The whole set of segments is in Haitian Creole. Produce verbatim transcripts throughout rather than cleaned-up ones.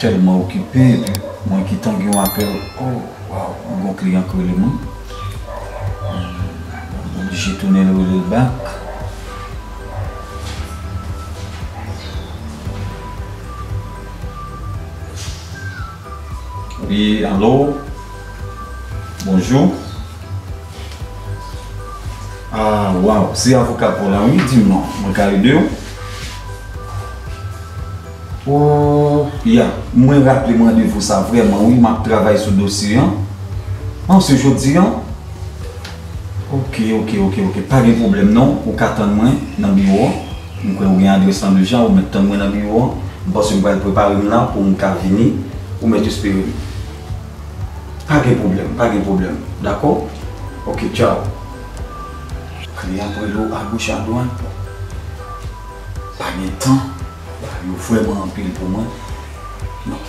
Tèlman okipe, epi mwen gentan gen yon apèl. Oh, waw, mwen gen yon kliyan k rele mwen. Mwen oblije tounen rele l back. Wi, alo? Bonjou. Ah, waw, se avoka pa w la, wi, di m non, mwen ka ede w? Oh, ya, mwen raple m randevou sa vrèman, wi, m ap travay sou dosye an. Ah, se jodi an? Ok, ok, ok, ok, pa gen pwoblèm non, ou ka tann mwen nan biwo an. M kwè ou gen adrès lan deja, ou mèt tann mwen nan biwo an. M panse m pral prepare m la pou m ka vini, ou mèt espere m. Pa gen pwoblèm, pa gen pwoblèm. Dakò? Ok, tchaw. Kliyan ap rele w agoch adwat. Pa gen tan. Bagay yo vrèman anpil pou mwen. Non.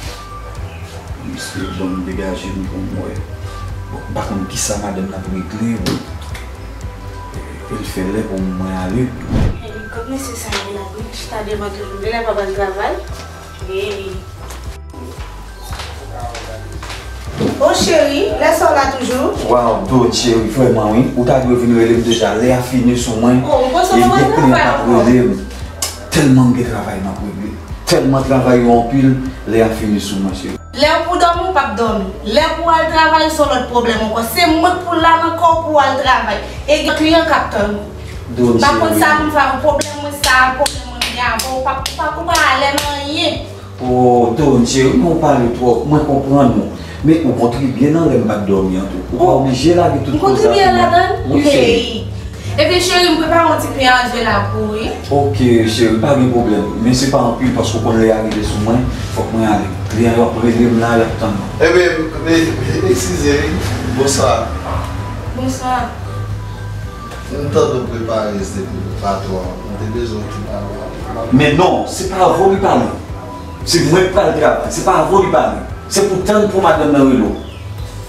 M espere bon m degaje m pou m wè. Bon, m pa konn kisa madanm nan ap regle. E l fè lè pou mwen ale. Kot mesye sa yo ye la? Wi, chita devan toujou. Genlè pa pral travay. Hey. O cheri, lè sa w la toujou? Waw, Dawn cheri, vrèman wi. Ou ta dwe vin rele m deja. Lè a fini sou mwen. Oh, m panse w pa pral travay ankò. Rele m. Tèlman m gen travay m ap regle. Tèlman travay yo anpil, lè a fini sou mwen, cheri. Lè w pou dòmi, w p ap dòmi. Lè pou w al travay, se yon lòt pwoblèm ankò. Se mwen k pou la nan kò w pou w al travay. E gen kliyan k ap tann ou. Dawn cheri. M pa konn sa pou m fè avè w. Pwoblèm mwen sa, pwoblèm mwen gen avè w. Ou pa, ou pa, ou pa alè nan anyen. Oh, Dawn cheri, men w pale twòp, mwen konprann ou. Men ou kontribye nan lè m pa t dòmi an tou. Ou pa oblije lage tout koze a sou mwen. M kontribye ladan l? Wi, cheri. Ebyen, cheri, m prepare yon ti pen a zwe la pou ou, wi. Ok, cheri, pa gen pwoblèm. Men se pa anpil paske w konn lè a rive sou mwen, fòk mwen ale. Kliyan yo ap rele m la, y ap tann mwen. Ebyen, e, e, eskize, wi. Bonswa. Bonswa. M tande w prepare se pou patwon an. M te bezwen yon ti pale avè w. Men non, se pa avè w li pale. Se mwen k pral travay. Se pa avè w li pale. Se pou tann pou madanm nan rele w.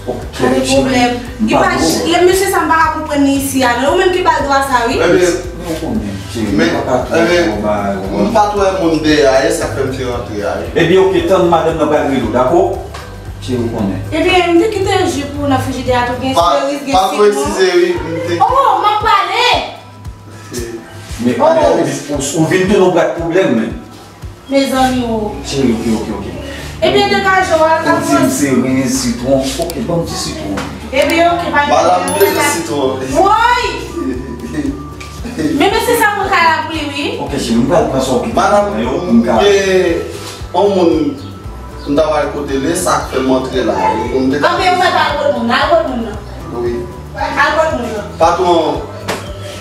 Ok, cheri. Pa gen pwoblèm. Li pa, lè mesye sa m pa ka konprann li isi a, non. Ou menm ki ba l dwa sa, wi. Ebyen, men, men, m pa t wè moun dèyè a, e sa k fè m te rantre a, wi. Ebyen, ok, tann madanm nan pral rele w, dakò? Cheri, ou konnen. Ebyen, m te kite ji pou w nan frijidè a tou, gen seriz, gen sitwon. Pa twò eskize, wi, m te. Oh, m ap pale! Men, oh, ou, ou, ou vin tounen yon brat pwoblèm, men. Mezanmi, o. Cheri, ok, ok, ok. Ebyen, degaje w, al, al. Ou di m seriz, sitwon. Ok, ban m ti sitwon. Ebyen, ok, pa gen pwoblèm. Madanm bezwen sitwon. Woy! Men mesye sa pran kay la pou li, wi. Ok, cheri, m pral pran sa w kite. Madanm, gen yon moun, m ta pral kote l, e sa k fè m antre la, wi. Anben, ou mèt al kot moun, al kot moun nan. Wi. Al kot moun nan. Patwon,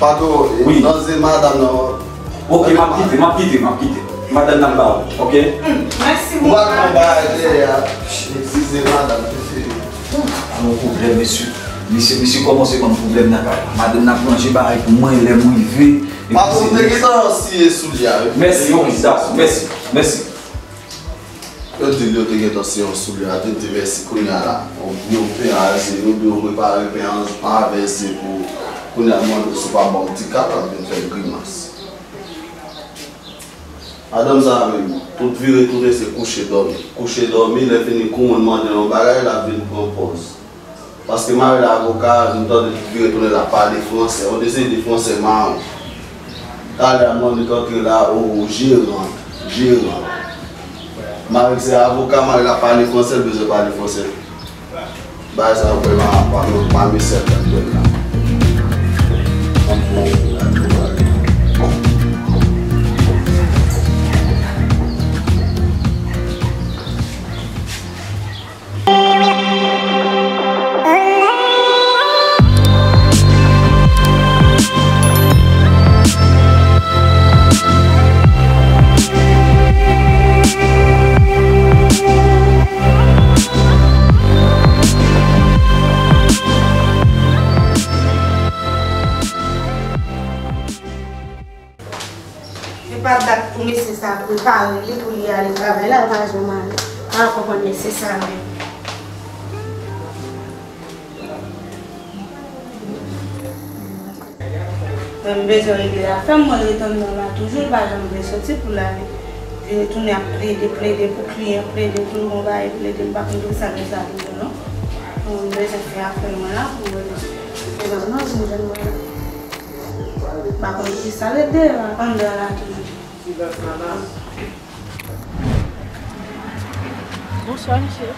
patwon, nan zye madanm nan. Ok, m ap kite, m ap kite, m ap kite. Madanm nan ba ou, ok? Hmm, mèsi, ou pa konn bagay dèyè a. Eskize, madanm, prefere. An, yon pwoblèm, mesye. Mesye, mesye kòmanse ban m pwoblèm nan kay la. Madanm nan ap ranje bagay pou mwen, lè m rive. Patwon, m te gentan siye soulye a, wi. Mèsi, wi, dakò, mèsi, mèsi. Yo di l yo te gentan siye yon soulye a, te di mèsi kounye a la. Yo ouvri pen an, yo di yo prepare pen an avè zye pou kounye a, m mande si w pa ban m ti kat, l ap vin fè grimas. Madanm sa a menm, tout vire tounen se kouche dòmi. Kouche dòmi, lè fini kou moun mande l yon bagay, l ap vin pran pòz. Paske mari l avoka, nou tande l vire tounen l ap pale fransè, yon de seri de fransè mawon. Talè a m mande l antre la, o, jeran, jeran. Mari l se avoka, mari l ap pale fransè, l bezwen pale fransè. Bagay sa yo vrèman pa, pa, pa mesye ap fè l la. E pa dat pou mesye sa prepare li pou li ale travay la, l pa janm ale. M pa konprann mesye sa menm. Mwen m bezwen regle afè m, mwen ret anndan la toujou, l pa janm vle soti pou l ale. Retounen ap plede, plede pou kliyan, plede pou yon bagay, plede, m pa konn pou sa nèg sa vin non. Mwen bezwen fè afè mwen la pou mwen. Epi non, vin jwenn mwen la. M pa konn ki sa rete anndan la toujou. Bonswa, mesye.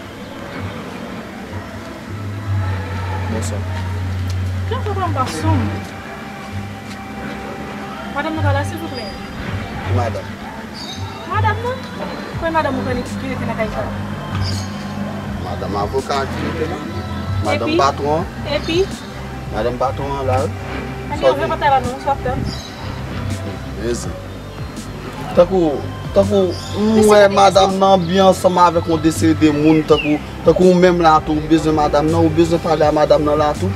Bonswa. Jan fè pa m pa sonm? Madanm nan pa la, silvouplè? Ki madanm? Madanm nan. Kòman madanm ou ki rete nan kay sa? Madanm avoka ki rete la. Madanm patwon an. Epi? Madanm patwon an la, wi. Ann ouvè pòtay la non, sa w ap tann. Mezanmi. Tankou, tankou, m wè madanm nan byen ansanm avèk yon de seri de moun, tankou, tankou ou menm la tou, ou bezwen madanm nan, ou bezwen pale a madanm nan la tou.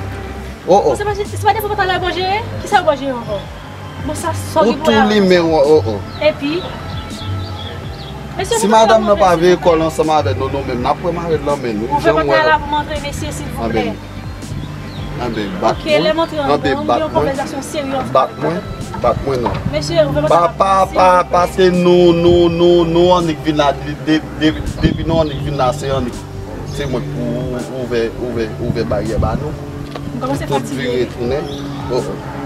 Oh, oh. Se pa, se pa depi w pa t al la bò jere? Kisa w bò jere ankò? Bon, sa sò ki pou la. Ou tou limen, oh, oh. Epi? Mesye, si madanm nan pa veye kò l ansanm avèk nou, nou menm, n ap pran marèt lan men nou. Ouvè pòtay la pou m antre, mesye, silvouplè. Anben, bat mwen, anben, bat mwen, bat mwen, bat mwen non. Pa, pa, pa, pa, se nou, nou, nou, nou annik vin la, de-, de-, depi nou annik vin la, se annik, se mwen k pou ouvè, ouvè, ouvè baryè ba nou. Pou tout vire tounen. Oh, oh.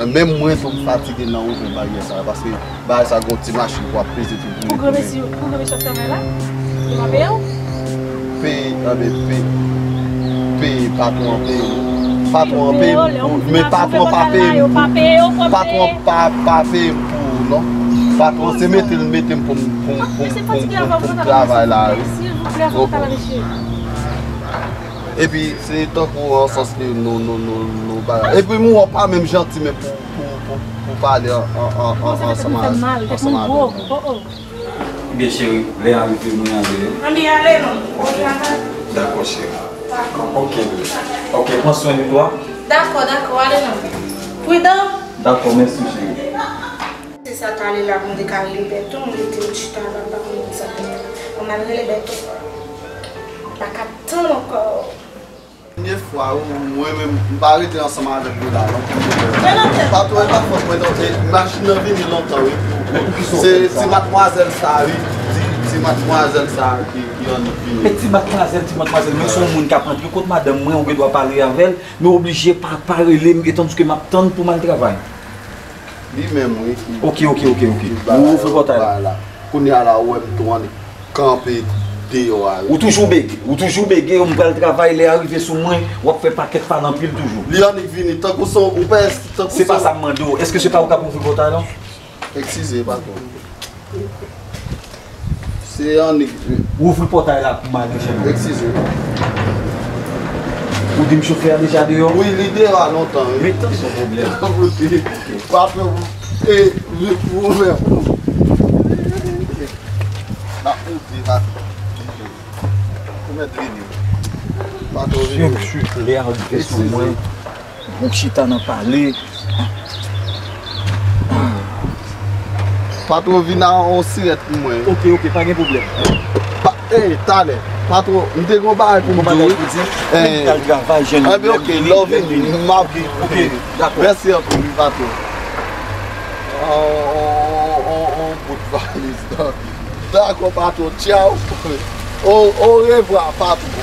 Menm mwen tou m fatige nan ouvè baryè sa, paske bagay sa gon ti machin pou ap peze tou pou granmesi, pou granmesi ap travay la? Yo pa peye w? Peye, anben, peye, peye, patwon an peye m. Patwon an peye m pou, men patwon pa peye m pou, patwon pa, pa peye m pou, non. Patwon se mete l mete m pou m, pou m, pou m, pou m, pou m, pou m travay la, wi. Epi, se tankou an sans ke nou, nou, nou, nou bagay. Epi, m wè w pa menm janti menm pou, pou, pou, pou pale an, an, an, an, ansanm avèk, ansanm avèk nou. Ebyen, cheri, lè a rive, mwen ale. Ann ale non. Ok. Dakò, cheri. Dakò. Ok, bebe. Ok, pran swen de twa. Dakò, dakò, ale non. Pridan. Dakò, mèsi, cheri. Se sa, talè la, pou m te ka rele Bèto, m rete m chita la, m pa konn sa pou m fè. Bon, m al rele Bèto. M pa ka tann ankò. Premye fwa, wi, mwen menm, m pa rete ansanm avèk nou la, non. Patwon, e pa fòt mwen, non. E machin nan vini lontan, wi. Se ti madmwazèl sa, wi. Ti, ti madmwazèl sa ki, ki annik vini. E ti madmwazèl, ti madmwazèl, mwen se yon moun k ap antre kot madanm mwen, ou gen dwa pale avè l, men w oblije pa, pa rele m, etandiske m ap tann pou m al travay. Li menm, wi, ki... Ok, ok, ok, ok. Ou ouvri pòtay la. Kounye a la, ou wè m tou annik kanpe deyò a, wi. Ou toujou bege, ou toujou bege, m pral travay, lè a rive sou mwen, w ap fè pakèt pale anpil toujou. Li annik vini, tankou se yon, ou pa, tankou se... Se pa sa m mande w. Èske se pa ou k ap ouvri pòtay la? Eskize, patwon. Se annik. Ou ouvri pòtay la pou m ale chèche. Eskize. Ou di m chofè a deja deyò? Wi, li deyò a lontan, wi. Men tann son pwoblèm. Patwon, e, ou menm. N ap moute, patwon. Ou mèt vini. Patwon vini. Mesye, mesye, lè a rive sou mwen. Bon chita nan pale. Patwon vin a yon sirèt pou mwen. Ok, ok, pa gen pwoblèm. Pa, eh, talè. Patwon, m te gon bagay pou m di w, wi. Eh, m pral travay, jèn. Anben, ok, lè w vini, m ap... Ok, dakò. Mèsi anpil, wi, patwon. On, on, on, on bout valiz, non. Dakò, patwon. Tchaw. O, orevwa, patwon.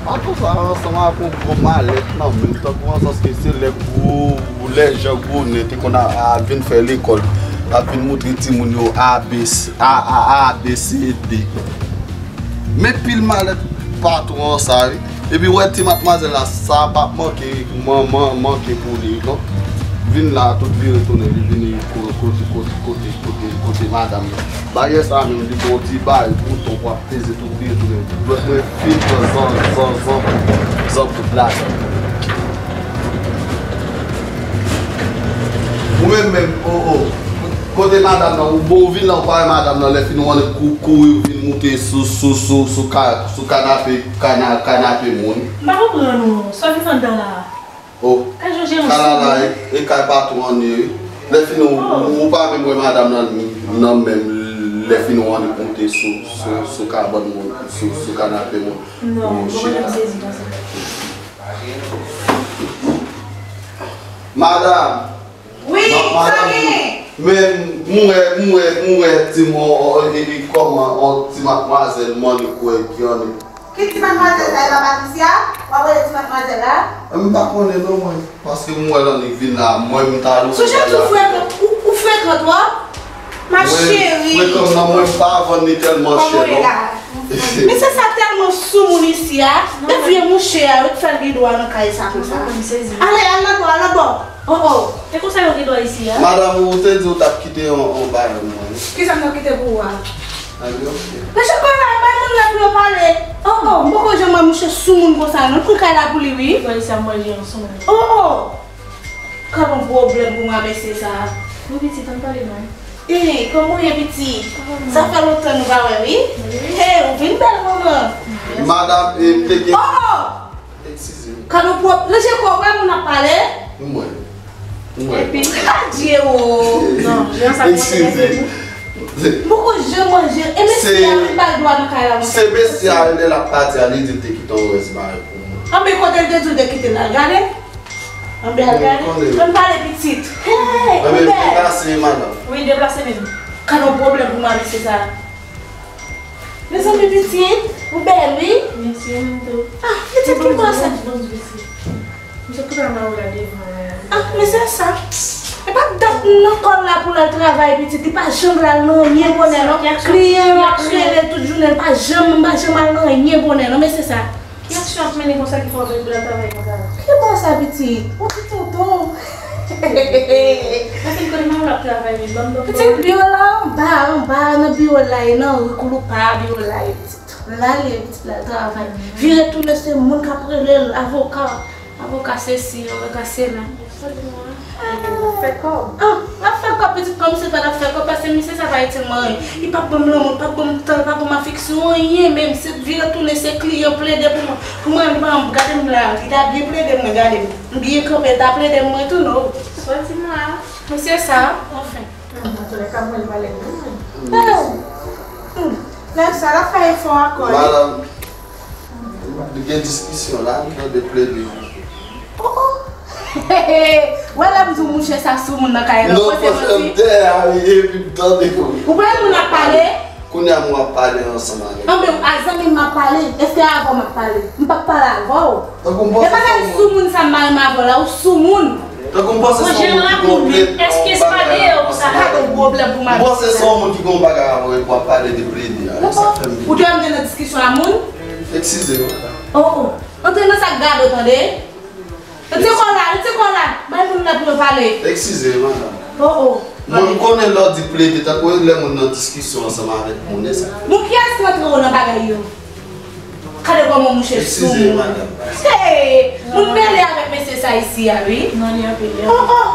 Patwon sa ansanm ak yon gwo malèt nan men l, tankou an sans ke se lè gwo, lè jan gwo nen te konn a, a vin fè lekòl, ap vin moutre timoun yo A B C, A, A, A, B C, D. Men pil malèt patwon an sa, wi. Epi w wè ti madmwazèl la, sa p ap manke, man, man, manke pou li, non. Vin la, tout vire tounen, li vini ko-, kote, kote, kote, kote, kote madanm nan. Baryè sa menm, li gon ti bay, bouton, w ap peze, tout vire tounen. Lòt mwen fin pran zan, zan, zan, zan bout la. Ou menm menm, o, o. Kote madanm nan, ou bon, ou vin la, ou pa wè madanm nan, lè fini w annik kou-, kouri, ou vin moute sou, sou, sou, sou ka-, sou kanape, kana-, kanape moun. M pa konprann ou, sa w vin fè anndan la a? O, kay Joje an sou ou. Kay la la, e, e kay patwon an ye, wi. Lè fini, ou, ou, ou pa menm wè madanm nan, nan menm, lè fini w annik moute sou, sou, sou kabann moun, sou, sou kanape moun. Non, ou konprann m sezi konsa. Madanm. Wi, sa gen. Men m wè, m wè, m wè ti m, on, on, e, e, kòman, on ti madmwazèl Monique wè ki annik. Ki ti madmwazèl sa, e pa Patricia? W ap rele ti madmwazèl la? M pa konnen non mwen, paske m wè l annik vin la, mwen m ta lou. Sou jan tou frekan, ou, ou frekan twòp. Ma chérie. Frekan nan mwen pa vann li tèlman chè non. Mesye sa tèlman soumoun isi a. E vye mouche a wi k fè l gen dwa nan kay sa konsa. Ale, al nan bò, al nan bò. Oh, oh. E konsa yo gen dwa isi a? Madanm, ou te di ou t ap kite yon, yon bagay mwen. Kisa m t ap kite pou ou a? Mesye, kòl la, bay moun nan pou yo pale. Oh, oh, m poko janm wè mouche soumoun konsa non. L pran kay la pou li wi. Kòl isi a manje yon soumoun. Oh, oh. Kòman pwoblèm pou mwen mesye sa. Wi pitit, ann pale non. Ee, kòman w ye pitit? Sa fè lontan nou pa wè wi. Hey, ou vin bèl manman. Madanm, e, m te gen. Oh, oh! Eskize m. Kòman pwob-, ranje kò w wè moun ap pale. M wè. M wè. Epi, adye o. Non, jan sa. Eskize m. M poko janm manje. E mesye a, li bay dwa nan kay la konsa. Se mesye a, lè l ap pati a, li di l te kite yon rès bagay pou mwen. Anben kote l te di w te kite l la, gade. Anben al gade. Ann pale pitit. Hey, anben deplase madanm. Wi, deplase menm. Gade yon pwoblèm pou mwen mesye sa. Mezanmi pitit, ou bèl wi. Mèsi, ou menm tou. Ah, pitit, ki bò sa? Misye koupe anba ou la devan. Ah, mesye sa. E pa dat nan kò l la pou l al travay pitit, li pa janm al nan anyen bonè non. Kliyan yo ap rele tout jounen, li pa janm, pa janm al nan anyen bonè non, mesye sa. Ki aksyon ap mennen konsa ki fè w vle pou l al travay konsa la? Ki bò sa pitit? Ou ki tonton? Mwen fin konnen manman w ap travay wi, ban m ban m. Pitit, biwo la anba, anba nan biwo la ye, nan ri Kouloupa biwo la ye pitit. La li ye pitit la travay. Vire tounen se moun k ap rele l, avoka, avoka sesi, avoka sela. Fè kòb. Ah, l ap fè kòb pitit, kòm se pa l ap fè kòb, paske misye sa pa itil mwen anyen. Li p ap ban m lanmou, li p ap ban m tan, li p ap ban m afeksyon, anyen menm. Se vire tounen, se kliyan plede pou mwen. Pou mwen, li pa gade m la, li ta byen plede mwen, gade m. M byen kanpe, li ta plede mwen tou, non. Soti mwen. Mesye sa, anfen. Antoulèka, mwen pale non. Nèg sa, l ap fè efò ankò wi. Madanm, li gen diskisyon la, li tande plede. Oh, oh. Wè lè m di w mouche sa soumoun nan kay la, non, w panse manti? Dèyè a, epi m tande kou. Ou pa wè moun ap pale? Kounye a m w ap pale ansanm avèk. Anben, a zanmi m ap pale, èske avè w m ap pale? M p ap pale avè w. Tankou m panse se yon moun. E bagay soumoun sa m pa renmen avè w la, ou soumoun. Tankou m panse se yon moun ki gon pwoblèm. Èske se pa dèyè w sa? Pa gen pwoblèm pou m avè w. M panse se yon moun ki gon bagay avè w epi w ap pale de plede a. E sa k fè m vini. Ou te wè m te nan diskisyon a moun? Eskize m. Oh, oh. Antre nan sa k gade w tande. Retire kò w la, retire kò w la. Bay moun nan pou yo pale. Eskize, madanm. Oh, oh. Mwen, m konnen lè w di plede, tankou lè moun nan diskisyon ansanm avèk moun, e sa. Bon, kiyès ki rantre w nan bagay yo? Gade kòman mouche sou moun. Eskize, madanm. Hey! Moun mele avèk mesye sa isi a, wi. Non, li anpil, li anpil. Oh, oh.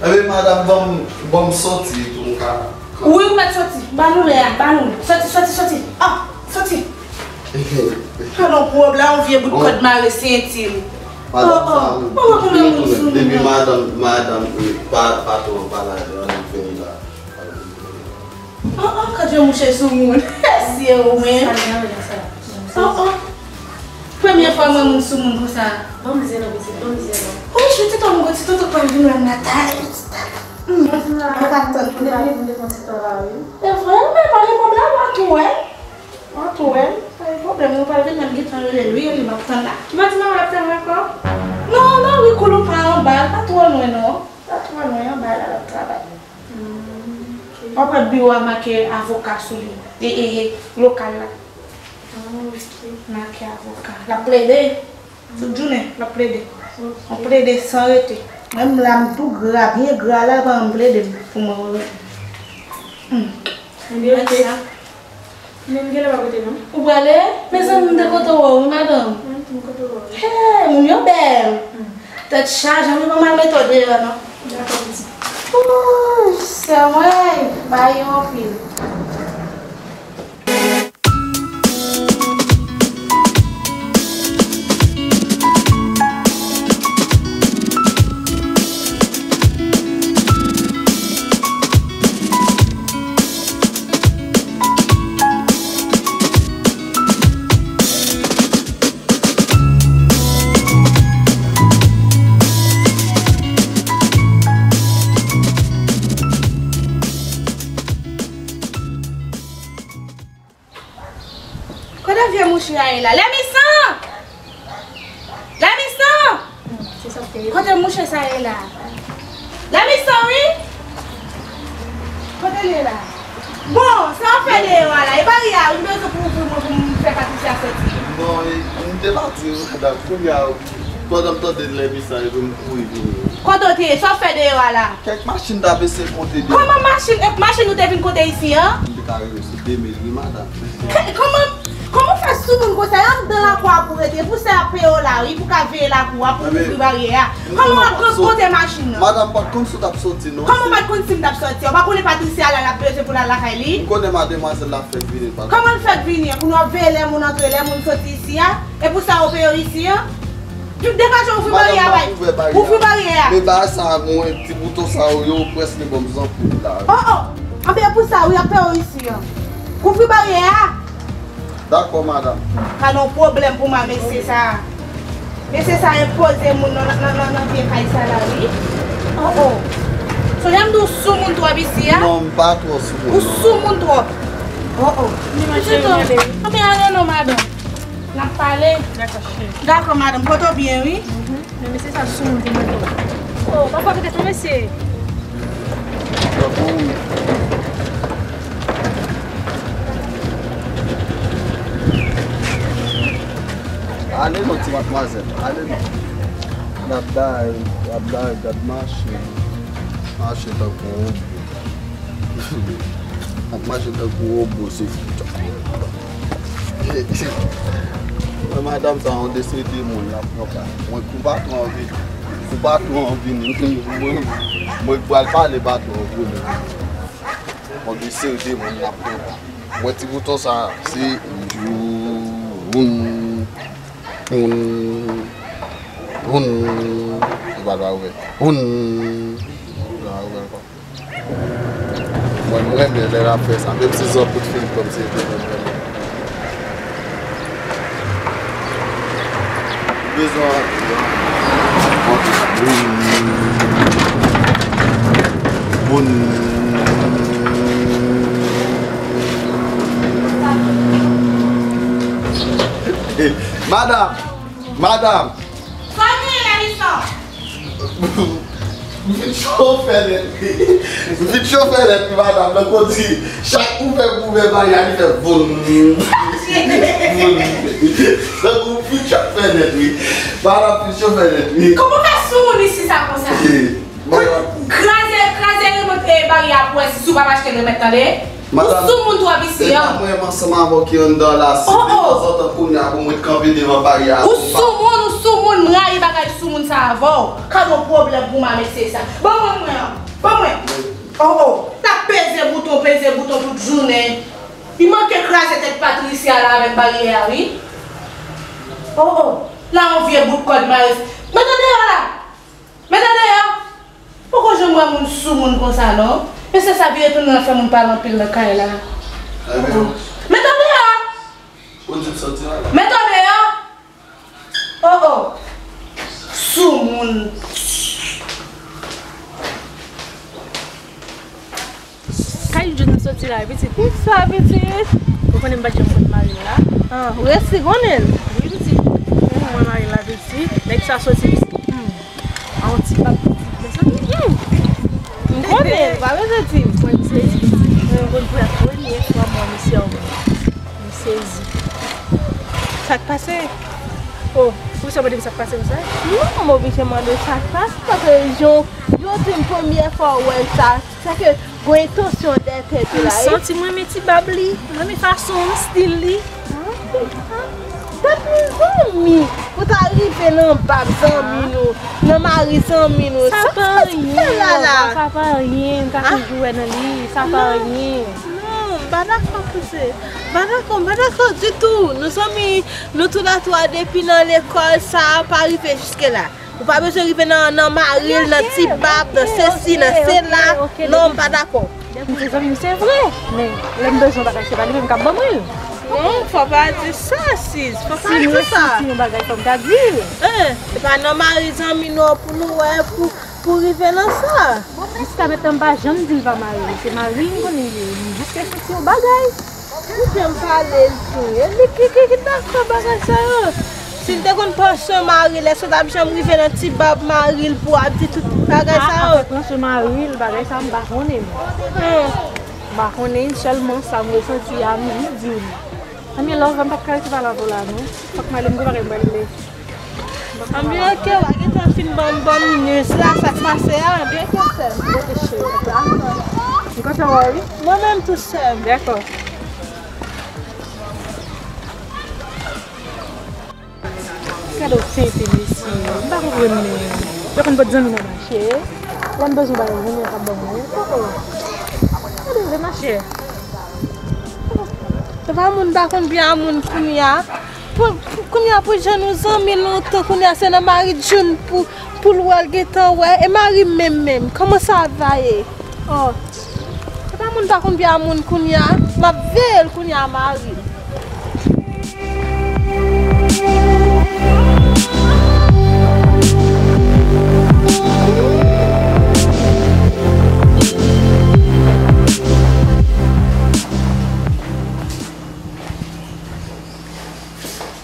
Ebyen, madanm, ban m, ban m soti pou m ka. Wi, ou mèt soti. Ban nou lè a, ban nou. Soti, soti, soti. Ah, soti. Alon pwòb la, yon vye bout kòd mare senti l. Oh, oh. Mwen wè kòman moun sou moun nan. Depi madanm, madanm, eh, pa, patwon an pale avè w, li vini la. Oh, oh, gad yon mouche sou moun. Mesye ou menm. Oh, oh. Premye fwa m wè moun sou moun konsa. Ban m zen non, pitit, ban m zen non. Wi, jete ton mwen ti toto pa vin wè Nathalie, pitit. Hmm. Mwen pa tann pou Nathalie vin devan ti tan la, wi. E vre, men pa gen pwoblèm, w a tou wè. W a tou wè. Pa gen pwoblèm, nou pral vin, m gentan rele l, wi, e li m ap tann la. Ki batiman w ap tann ankò? Non, non, wi, Kouloupa anba, pa twò lwen, non. Pa twò lwen, anba la, l ap travay. Hmm, ok. W ap wè biwo a make avoka sou li. E, e, e, lokal la. Ah, ok. Make avoka. L ap plede. Tout jounen, l ap plede. Ok. L ap plede san rete. Menm la, m tou gra, byen gra la, l pa janm plede pou mwen. Hmm. Ebyen, ok. Sa. Men m genlè pa kote non. Ou prale? Mezanmi, m te kontan wè w, wi, madanm. Mwen tou m kontan wè w. Hey, moun yo bèl. Hmm. Tèt chaje, anvi ban m al mete w deyò, non. Dakò, pitit. Ooh, sè mwen, bay yo anpil. Vye mouche a ye la. Lèmisan! Lèmisan! Kote mouche sa ye la? Lèmisan, wi! Kote l ye la? Bon, sa w ap fè deyò a la? E baryè a, ou bezwen pou ouvri mwen pou m fè Patricia soti? Non, e, m te pati, madanm. Kounye a, pandan m tande Lèmisan, epi m kouri vini. Kote w te ye? Sa w ap fè deyò a la? Kèk machin t ap eseye konte deyò. Kòman machin? E machin ou te vin konte isi an? M te ka rive sou de mil, wi, madanm. Kè-, kòman, kòman w fè soumoun konsa? E anndan lakou a pou w rete. Pou sa y ap peye w la, wi, pou w ka veye lakou a, pou w ouvri baryè a. Kòman w ap konte machin nan? Madanm, m pa t konn si w t ap soti, non. Kòman w pa t konn si m t ap soti? Ou pa konnen Patricia la, l ap bezwen pou l al lakay li? M konnen mademwazèl la fèk vini, pa. Kòman l fèk vini an? Pou nou ap veye lè moun antre, lè moun soti isi a? E pou sa yo peye w isi an? Degaje w, ouvri baryè a, bay. Ouvri baryè a. Men bagay sa, mwen, ti bouton sa yo, yo prèske ban m zanpil la. Oh, oh. Anben, pou sa, wi, y ap peye w isi an. Ouvri baryè a. Dakò, madanm. Pa nan pwoblèm pou mwen, mesye sa. Mesye sa enpoze moun nan, nan, nan, nan vye kay sa la, wi. Oh, oh. Sonje m di w soumoun twòp isi a. Non, m pa twò soumoun, non. Ou soumoun twòp. Oh, oh. Anben, ale non, madanm. N ap pale. Dakò, cheri. Dakò, madanm. Pote w byen, wi. Mhm. Men mesye sa sou moun pou mwen tou. Oh, papa, pote tou, mesye. Ale non, ti madmwazèl. Ale non. Gad bagay, gad bagay, gad mache. Mache tankou yon Ap mache tankou wobo, se fou. Mwen, madanm sa, yon de seri de moun l ap pran pa. Mwen, kou patwon an vini, kou patwon an vini, mwen, mwen pral pale patwon an pou li. Yon de seri de moun l ap pran pa. Mwen, ti bouton sa, se youn, youn, youn. Li pa dwe ouvè. Youn. Li pa dwe ouvè ankò. Mwen, m renmen lè l ap fè sa, menm si zanpout fin kòm se te mwen, mwen bezwen antre. Madanm! Madanm! Sa w genyen la, Richard? M vin cho fè nèt wi. M vin cho fè nèt wi, madanm. Nan kò di, chak ouvè pou ouvè bagay, li fè voum, voum. Tankou m vin cho fè nèt wi. Madanm vin cho fè nèt wi. Kòman w fè sou moun isi sa konsa? Kraze, kraze remòt, eh, baryè a pou wè si, si w p ap achte remèt, tande? Ou sou moun twòp isi an. Madanm, e pa mwen ansanm avè w ki anndan la, si detanzantan kounye a pou mwen kanpe devan baryè a. Ou sou moun, ou sou moun, m rayi bagay sou moun sa avè w. Gad yon pwoblèm pou mwen mesye sa. Ban mwen mwen an, ban mwen. Oh, oh, l ap peze bouton, peze bouton tout jounen. Li manke kraze tèt Patricia la avèk baryè a, wi. Oh, oh, la yon vye bout kòd mare. Mete deyò la. Mete deyò! Poko janm wè moun sou moun konsa non. Mesye sa vire tounen nan fè moun pale anpil nan kay la. Mete deyò! Mete deyò! Oh, oh! Sou moun. Kay Jun soti la, pitit. Kisa, pitit? Ou konnen m pa t janm konn mari l la? Ah, ou resi konnen l? Wi, pitit. Mwen mari l la, pitit. Nèg sa soti, pitit. Hmm. A yon ti bab, pitit. Mezanmi, hmm. M konnen l, pa bezwen di m. Mwen, m sezi, pitit. Mwen konn pou la premye fwa m wè misye anmwe. M sezi. Sa k pase? Oh, poukisa w mande m sa k pase konsa? Non, m oblije mande w sa k pase, paske jan w di m premye fwa w wè l sa, sèke gon entansyon dèyè tèt ou la, wi. M santi m renmen ti bab li, m renmen fason l, stil li. Tèt nou zanmi, pou ta rive nan bab zanmi nou, nan mari zanmi nou. Sa pa anyen, sa pa anyen, m ka toujou wè nan li, sa pa anyen. Non, m pa dakò pou se, m pa dakò, m pa dakò ditou. Nou zanmi, nou toulatwa depi nan lekòl sa pa rive jiske la. Ou pa bezwen rive nan, nan mari l, nan ti bab, nan sesi, nan sela. Non, m pa dakò. M se zanmi m, se vre. Men lè m bezwen bagay, se pa li menm k ap ban mwen l. Non, fò pa di sa, sis. Fò pa di sa. Si mwen santi yon bagay, fò m ta di l. Eh, se pa nan mari zanmi nou pou nou wè pou, pou rive nan sa. Jiska mentnan, m pa janm di l pa mari l. Se mari m konnen li ye. M jis te santi yon bagay. Ou janm pale l tou. E li ki, ki, ki ta fè bagay sa yo? Si l te konn pran swen mari l, èske w t ap janm rive nan ti bab mari l pou w ap di tout bagay sa yo? Ap pran swen mari l, bagay sa m pa konnen. Hmm. M pa konnen, sèlman sa m resanti a, m jis di w li. Anmye love, m pa t ka rete pale avè w la non. Fòk m ale, m gen bagay m pral regle. Anbyen oke, w a gentan fin ban m bòn news la, sa k pase a, anbyen oke sè m. Oke cheri, dakò. M kontan wè w wi. Mwen menm tou sè m. Dakò. Gade w tenten mesye, m pa konprann men. Yo konn pot zanmi nan mache. Lè m bezwen bagay, zanmi an k ap ban mwen. Oh, oh. Gade w mache. Epa moun pa konn byen a moun kounye a. Pou, pou, kounye a pou jan nou zanmi lontan, kounye a se nan mari June pou, pou l wè l gentan wè. E mari m menm menm, kòman sa va ye? Oh. Epa moun pa konn byen a moun kounye a. M ap veye l kounye a mari m.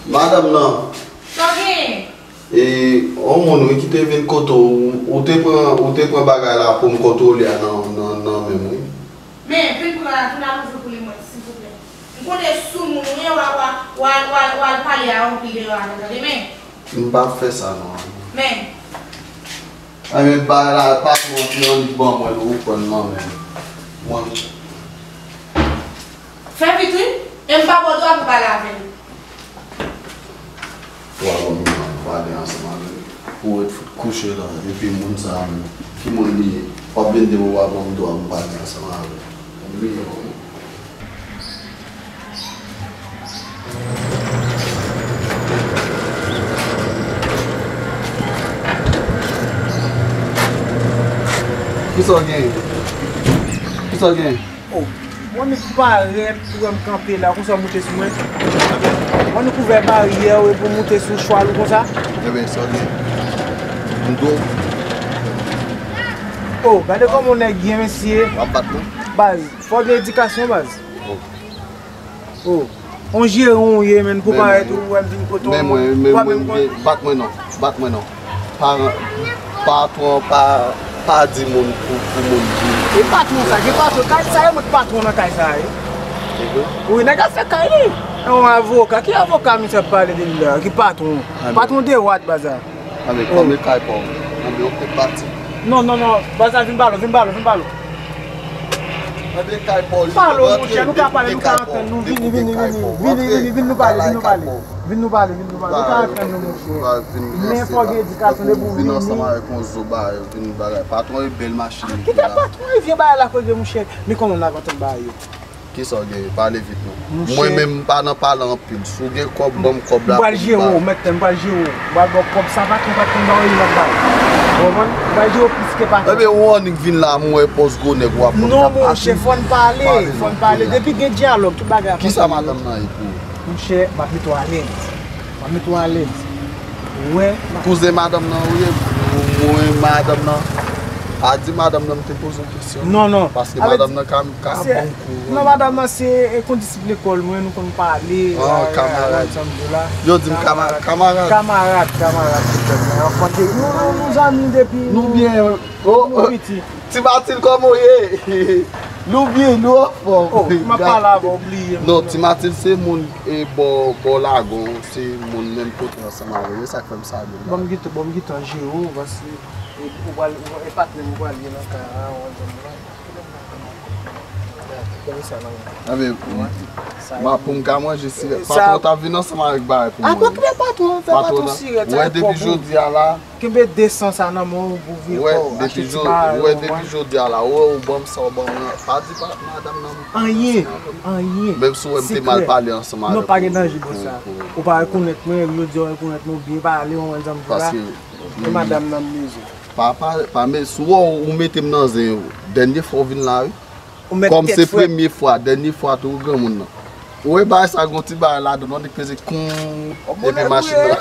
Madanm nan. Sa w genyen? E, yon moun wi ki te vin kote w, ou te pran, ou te pran bagay la pou m kontwole a nan, nan, nan men m wi. Men, vin pran la, vin al ouvri pou li mwen, silvouplè. M konnen sou moun ou ye, w a, w a, w a, w a, w a al pale a anpil deyò a, tande, men. M p ap fè sa non. Men. Anyen bagay la, patwon an te annik ban mwen l, ou pran l nan men m. Mwen. Fè vit wi, e m pa ba w dwa pou pale avè l. Ou a ban m dwa pou pale ansanm avè l. Pou w ret fout kouche la, epi moun sa a menm, ki moun li ye? W ap vin di m ou a ban m dwa pou pale ansanm avè l. Ou bliye w. Kisa w genyen? Kisa w genyen? Oh, w annik parèt pou wè m kanpe la, konsa w moute sou mwen. W annik ouvè baryè w epi w moute sou chwal ou konsa. Ebyen, sa w di? M di w. Oh, gade kòman yon nèg ye, mesye. W ap bat mwen? Baz, fò w gen edikasyon, baz. Oh. Oh. On jeran w ye, menn, pou parèt ou wè m vin kote w. Men mwen, men mwen, bat mwen non, bat mwen non. Pa, patwon, pa, pa di moun pou, pou moun di. Ki patwon sa? Ki patwon? Kay sa, e mwen ki patwon nan kay sa, wi. Wi, nèg ap fè kay li. E yon avoka. Ki avoka misye ap pale de li la? Ki patwon? Patwon de wat, baza. Anben, kòm e kay pa w, anben, ou pèt pati. Non, non, non, baz la vin ba l, vin ba l, vin ba l. Anben, kay pa w li. Pale, monchè, nou ka pale, nou ka antann nou, vini, vini, vini, vini, vini, vin nou pale, vin nou pale. Vin nou pale, vin nou pale, nou ka antann nou, monchè. Men fò gen edikasyon, depi w vini. Vin ansanm avèk yon zo bagay, vin bagay. Patwon e bèl machin. Kite patwon e vye bagay la kote, monchè. Men kòman n ap antann bagay yo? Kisa w genyen? Pale vit non. Mwen menm m pa nan pale anpil. Si w gen kòb, ban m kòb la pou m ba. M pral jere w, mèt, m pral jere w. M pral ba w kòb sa, patwon, patwon ba w, e m ap ba w. Ou konprann? M pral jere w plis ke patwon. Ebyen, ou annik vin la, m wè pòz gwo nèg w ap pran. Non, monchè, fò n pale, fò n pale. Depi gen dyalòg, tout bagay ap pase. Kisa madanm nan ye pou ou? Monchè, m ap mete w alèz. M ap mete w alèz. Ou wè? Kouzen madanm nan ou ye? Mwen, madanm nan. Pa di madanm nan m te poze w kesyon. Non, non. Paske madanm nan ka, ka ban m kou. Non, madanm nan se, e, kondisip lekòl mwen, nou konn pale. Ah, kamarad. Yo di m kamarad. Kamarad. Kamarad, kamarad, petèt. Nou, nou, nou zanmi depi nou piti. Ti Matil, kòman w ye? Nou byen, nou anfòm. Oh, m ap pale avè w, ou bliye m. Non, Ti Matil se moun, e, bò, bò Lagon, se moun menm kote ansanm avè w. E sa k fè m salye l la. Ban m gentan, ban m gentan jere w, paske, e, ou pral, ou, e patnè m ou pral ye nan kay la, ou wè, zanmi la. Kòm sa nan men. Anben, ma pou m ka manje sirèt. Patwon t ap vin ansanm avèk bagay pou mwen. Apa ki patwon fè patwon sirèt sa? Wè, depi jodi a la. Kenbe de san sa nan men w pou vire kò w, achte ti bagay ou vann. Wè, depi jodi a la, wè, ou ban m sa, ou ban mwen. Pa di pa madanm nan. Anyen, anyen. Menm si w wè m te mal pale ansanm avèk ou. Non, pa gen danje pou sa. Ou pa rekonèt mwen, jodi a w rekonèt mwen, ou byen pale, ou wè zanmi la. Paske, e madanm nan m bezwen. Pa, pa, pa, men si w wè ou mete m nan zen, dènye fwa w vin la, wi. Kòm se premye fwa, dènye fwa tou, granmoun nan. Ou wè bagay sa, gon ti bagay ladan, w annik peze koum, epi machin nan.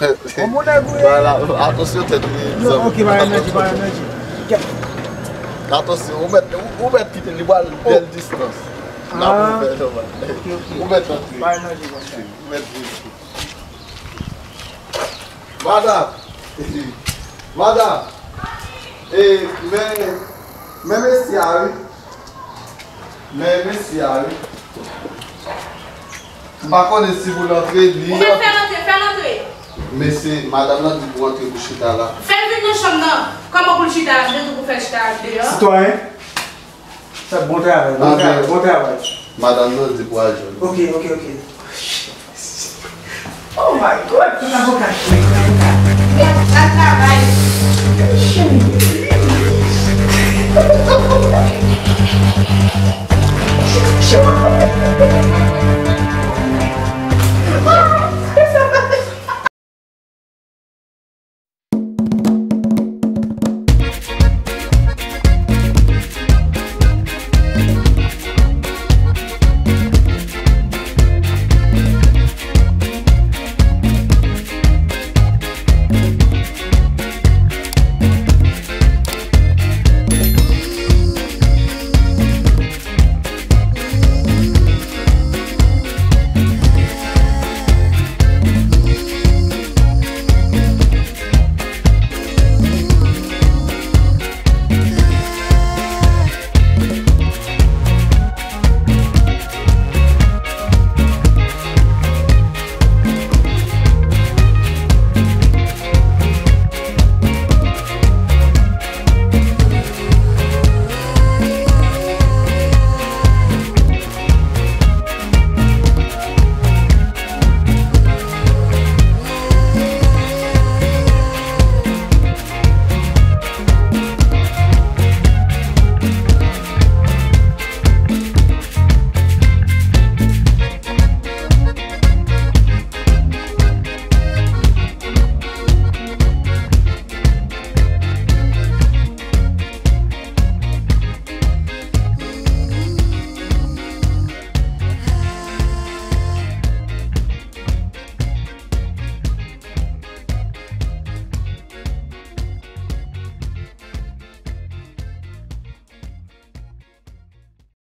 Bagay la, atansyon tèt ou, zanmi. Non, ok, pa gen danje, pa gen danje. Atansyon, ou mèt, ou, ou mèt kite li pral bèl distans. N ap ouvè nòmal. Ok, ok. Ou mèt antre. Bay manje konsa. Ou mèt vini. Madanm! Madanm! E, men, men mesye a, wi. Men mesye a, wi. M pa konnen si pou l antre, li. Ou mèt fè l antre, fè l antre. Mesye, madanm nan di pou antre pou chita la. Fè l vin nan chanm nan. Kòman pou l chita la? M te di w pou fè l chita deyò. Sitwayen, fè bon travay, bon travay, bon travay. Madanm nan di pou al jwenn. Ok, ok, ok. Oh my God! Tout avoka jwe. Al travay.